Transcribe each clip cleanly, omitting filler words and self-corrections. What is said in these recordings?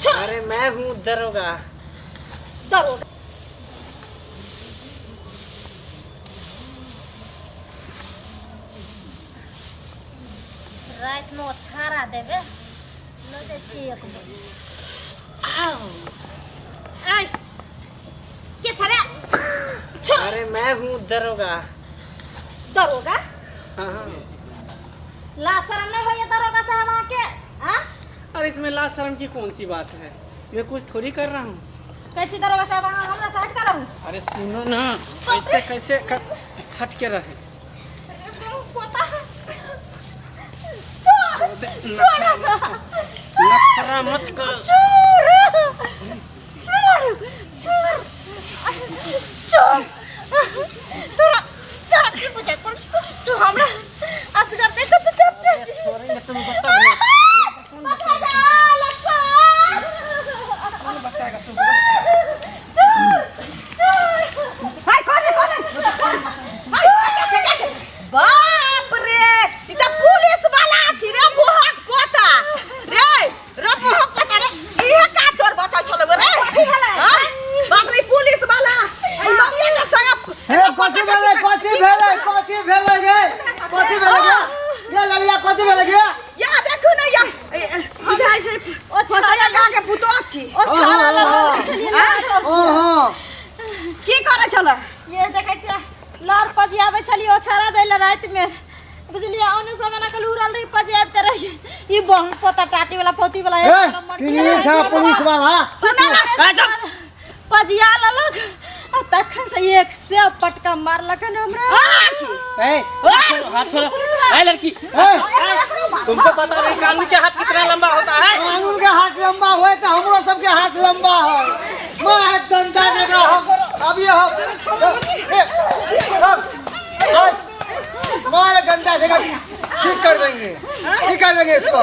छोड़। अरे मैं हूँ दरोगा। दरोगा। रातिमे ओ छाड़ा देबै लऽ जाइ छियै एक बजे। आउ आइ के छ रे? छोड़। अरे मैं हूँ दरोगा। दरोगा? हाँ। ला शरम नहीं होइए दरोगा साहब अहाँके? हाँ? अरे इसमें लाज शर्म की कौन सी बात है, मैं कुछ थोड़ी कर रहा हूँ। कहै छी दरोगा साहब, अहाँ हमरा से हट कर रहू। अरे सुनो ना, कैसे कैसे हट के रहे। पोता, छोड़ छोड़। नखरा मत कर। छोड़ छोड़ छोड़ छोड़। तोरा तोरा की बुझाइ पड़ै छौ? तू हमरा असगर देख तऽ चुप जा छी। छोड़ेंगे तुमको तब ना। पकड़ा जा लक्का। कौन बचाएगा तुमको? छोड़ छोड़। हाय, कौन है, कौन है? हाय, के छै, के छै? बाप रे, ई तऽ पुलिस वाला छी रे मोहक पोता रे। रे मोहक पोता रे, इहे का तोर बचल छलौ रे? हाँ? बाप रे, पुलिस वाला आई मम्मी के संग। हे, कथी भेलै? कथी भेलै? कथी भेलै गे? कथी भेलै गे? गे ललिया, कथी भेलै गे? या देखू ने, या बुझाइ छै फसैया गाँव के पुतोह छी। ओ छाड़ा लगल छलियै ने। हँ हँ। की करै छलै? ये देखै छियै, लड़ पजियाबै छलियै ओछारा दै लए रातिमे, बुझलियै? ओने सब एना के लूरल रही, पजियाबिते रहियै। ई बहन पोता टाटी वाला पोती वाला ए एक नंबर के। चिन्हली छा पुलिस वाला? सुन ना। पजिया लेलक आ तखन से एक से पटका मारलक हन हमरा। ए, हाथ छोड़ो, हाथ छोड़ो। ए लड़की, ए तुमको पता नहीं कानून के हाथ कितना लंबा होता है? कानून के हाथ लंबा हुए तो हमरो सबके हाथ लंबा है। मैं डंडा देख रहा हम अभी हम ए, हम, हम, मारे डंडा से ठीक कर देंगे, ठीक कर देंगे इसको।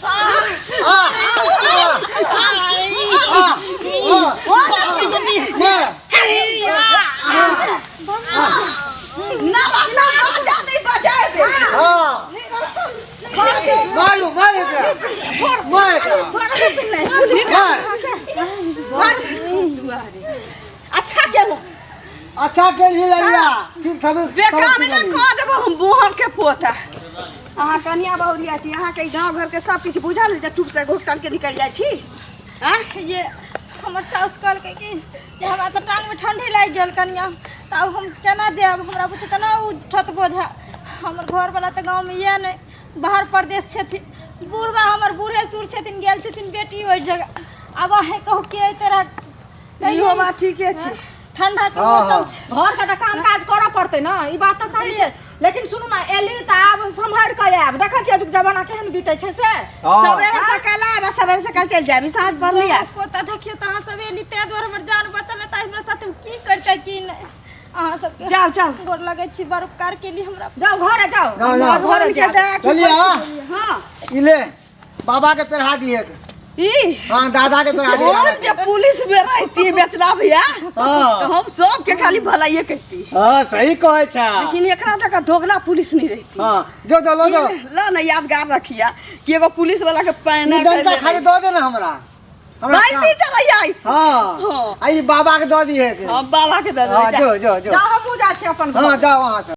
आ, आ, आ, आ, मार। ना ना, बाजा नहीं बजाए दे। हाँ, मारू, मार एकरा, मार एकरा, मार। अच्छा केलो। अच्छा के लिए ललिया, ठीक सब। बेकार में कह देबो हम बोहर के पोता। अहाँ कनिया बहुरिया छी, अहाँके ई गाँव घरके सब किछु बुझल जे टूप से घुटन के निकलि जाइ छी? आँ ये हमर साउस कहलकै कि जे हमरा तऽ टांगमे ठंडी लागि गेल कनिया, तऽ आब हम केना जायब? हमरा बुते केना उठत बोझा? हमर घरवला तऽ गाँवमे यऽ नहि, बाहर परदेश छथिन। बुढ़बा हमर बूढ़े सूढ़ छथिन, गेल छथिन बेटी ओहि जगह। आब अहेँ कहू, के अयतै रहए? इहो बात ठीके छै। ठंडा के हँ, मौसम हँ। छै। घर के तऽ काम काज करऽ पड़तै ने, ई बात तऽ सही छै। लेकिन सुनू ने, एली तऽ आब सम्हरि कऽ आयब। देखै छियै आजुक जमाना केहन बीतै छै से। हाँ। सवेरे सकाल आयब आ सवेरे सकाल चलि जायब, ई साँझ पड़लै आयब। पोता, देखियौ तऽ अहाँ सब एली ताहि दुआरे हमर जान बचल, नहि तऽ हमरा साथे की करितै की नहि। अहाँ सबके जाउ जाउ। गोर लगै छी, बड़ उपकार केली हमरा। जाउ घरे जाउ। जाउ, जाउ। भगवान के दया की। ललिया। हाँ। ई ले, बाबा के पेढ़ा दिए। ई हाँ, दादा के पेढ़ा दिए। हम जे पुलिस में रहती बेचना भैया, हाँ। तऽ हम सबके खाली भलाइए कहती। हाँ, सही कहै छा। लेकिन एकरा जकाँ दोगला पुलिस नहीं रहती। हाँ, जो जो लो जो। ल न, यादगार रखिया कि एगो पुलिस वाला के पैना ई डंडा खाली दऽ दे ना हमरा, हमरा। बैसी चलैया ऐसे। हाँ। हाँ। आ ई बाबा के दऽ दिए। हम बाबा के दऽ हाँ। देबै। जो जो जो। जाउ, हमहूँ जाइ छी अपन घर। हाँ, जाओ वहाँ से।